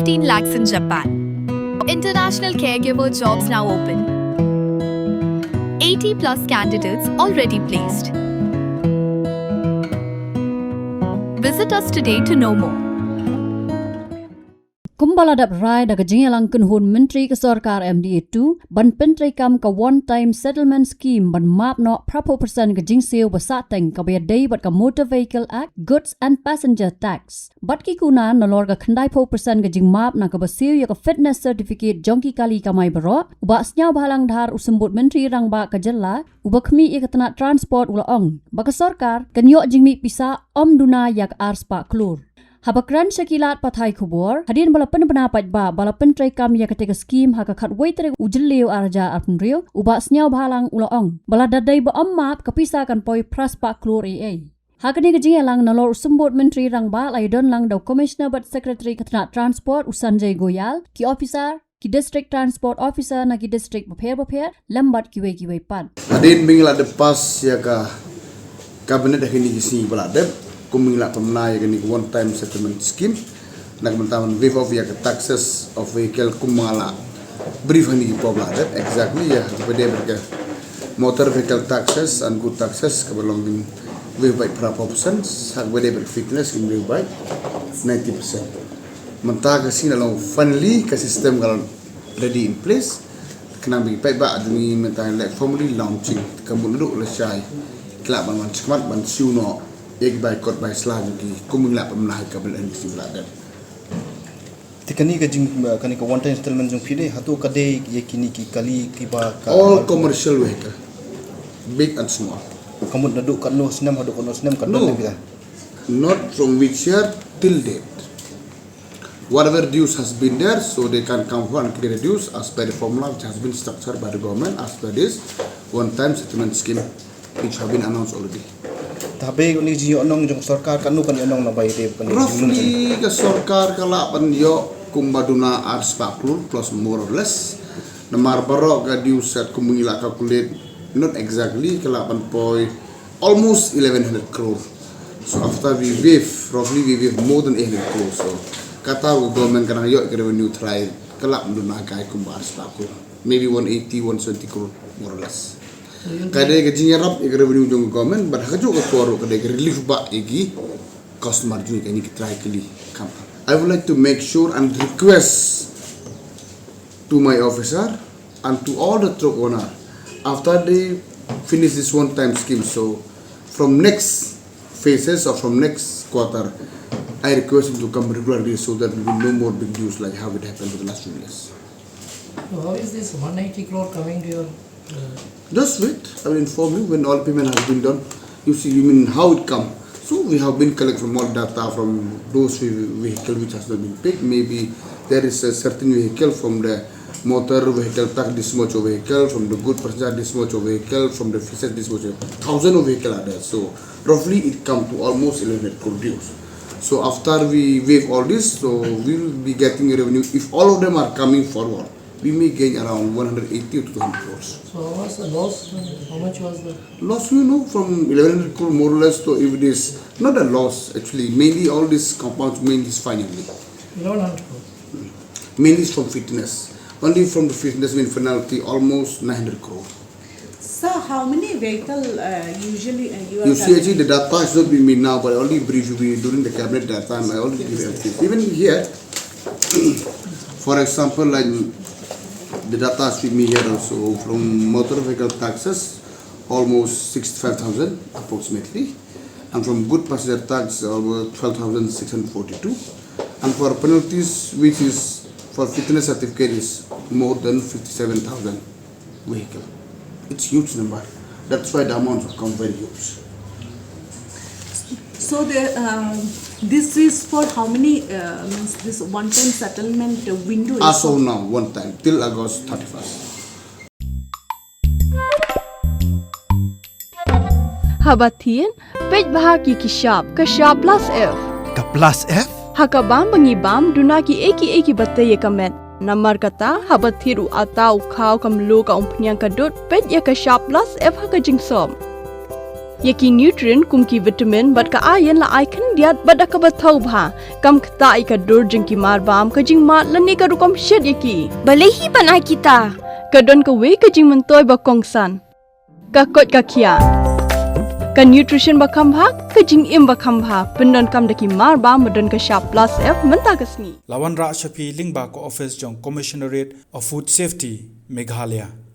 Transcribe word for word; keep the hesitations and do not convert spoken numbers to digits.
fifteen lakhs in Japan. International caregiver jobs now open. eighty plus candidates already placed. Visit us today to know more. Kumba la dep rai da ka jingïalang kynhun myntri ka sorkar M D A two, ban pyntreikam ka One Time Settlement Scheme ban map noh phra phew percent ka jingsiew ba sahteng kaba ïadei bad ka Motor Vehicle Act, Goods and Passenger Tax. Bad ki kuna nalor ka khyndai phew percent ka jingmap na kaba siew ïa ka fitness certificate jong ki kali kamai baroh, u Bah Sniawbhalang Dhar, u Symbud Myntri Rangbah ka jylla, uba khmih ïa ka tnat transport, u la ong ba ka sorkar kan ïoh jingmih pisa ym duna ïa ka ar spah klur. Haba kren sha ki lad pathai khubor hadien ba la pynbna paidbah ba la pyntreikam ïa katei ka skhim ha ka khatwei tarik u Jylliew ar hajar arphew, u Bah Sniawbhalang u la ong ba lada dei ba ym map, ka pisa kan poi phra spah klur eiei. Ha kane ka jingïalang nalor u Symbud Myntri Rangbah la ïadon lang da u Commissioner bad Secretary ka tnat transport, u Sanjay Goyal, ki officer, ki district transport officer na ki district bapher bapher, lem bad kiwei kiwei pat. Hadien ba ngi la dep pass ïa ka cabinet ha kine ki sngi ba la dep, kum ba ngi la pynbna ïa kane ka One Time Settlement Scheme, na ka bynta ban waive off ïa ka taxes of vehicle, kum ba nga la brief ha kine ki por ba la dep, exactly ïa kaba dei bad ka motor vehicle taxes and good taxes, kaba long kin waive by phra phew percent, ha kaba dei bad ka fitness kin waive by ninety percent. Mynta ka sngi la long finally, ka system ka la ready in place. Khnang ba ki paidbah jong ngi mynta la formally launching, ka mut naduh lashai ki lah ban wan shakhmat ban siew noh ïa ki bai kot bai sla jong ki, kum ba ngi la pynbna ha ka cabinet ha kine ki sngi ba la dep. Te kane ka jing, kane ka One Time Settlement jong phi dei, hato ka dei ïa kine ki kali kiba ka all commercial vehicle, big and small. Ka mut naduh katno snem haduh katno snem ka don? No. Not from which year till date. Whatever dues has been there, so they can come forward and clear the dues as per the formula which has been structured by the government as per this one-time settlement scheme which have been announced already. Te haba ïa kane ka jingïohnong jong ka sorkar, katno kan ïohnong na bai te kan? Roughly ka sorkar ka lah ban ïoh kumba duna ar spah klur plus more or less. Namar baroh ka dues set kum ba ngi la calculate, not exactly, ka lah ban poi almost eleven hundred crore. So after we waive, roughly we waive more than eight hundred crore. So kata ka government ka nang ïoh ka revenue trai ka lah ban duna kai kumba ar spah crore, maybe one eighty, one seventy crore, more or less. Ka dei ka jingïarap ïa ka revenue jong ka government, but ha kajuh ka por ruh ka dei ka relief bah ïa ki customer jong ngi, kane ki trai kali kam. I would like to make sure and request to my officer and to all the truck owner, after they finish this one time scheme, so from next phases or from next quarter, I request him to come regularly so that we will no more big dues like how it happened for the last few years. So how is this one eighty crore coming to your, uh, Just wait, I will inform you when all payment has been done. You see, you mean how it come? So we have been collect from all data from those ve-, vehicle which has not been paid. Maybe there is a certain vehicle from the motor vehicle tax, this much of vehicle, from the good passenger, this much of vehicle, from the fishes, this much of, thousand of vehicle are there. So roughly it come to almost eleven hundred crore dues. So after we waive all this, so we'll be getting a revenue. If all of them are coming forward, we may gain around one hundred eighty to two hundred crores. So how was the loss? How much was the loss? You know, from eleven hundred crore more or less, so if it is not a loss, actually, mainly all these compounds, mainly is fine only. Eleven hundred crore. Mainly is from fitness. Only from the fitness mean penalty, almost nine hundred crore. Sir, how many vehicle, uh, usually, uh, you are You see, actually, the data is not with me now, but I only brief you during the cabinet that time. I already give everything. Even here, for example, like the data is with me here also, from motor vehicle taxes, almost sixty-five thousand approximately, and from good passenger tax, almost twelve thousand six hundred forty-two, and for penalties, which is for fitness certificate, is more than fifty-seven thousand vehicle. It's huge number. That's why the amount become very huge. So the, uh, this is for how many, uh, means this one-time settlement window is? As of now, one time, till August thirty-first. Haba thied, peit bha ki ki shap, ka shap plus F. Ka plus F? Ha ka bam ba ngi bam, duna kiei kiei kiba tei ïa ka met. Namar kata, haba thied u atta, u khaw, ka mluh, ka umphniang, ka dud, peit ïa ka shap plus F ha ka jingsop. Ïa ki nutrient kum ki vitamin bad ka iron la ai khyndiat bad da kaba thaw bha, kam ktah ïa ka dur jong ki marbam, ka jingmad lane ka rukom shet ïa ki. Balei hi ban ai kita? Ka don kawei ka jingmyntoi ba kongsan. Ka koit ka khiah. Ka nutrition ba kham bha, ka jingim ba kham bha, pyndonkam da ki marbam ba don ka shap plus F mynta ka sngi. La wanrah sha phi lyngba ka office jong Commissionerate of Food Safety, Meghalaya.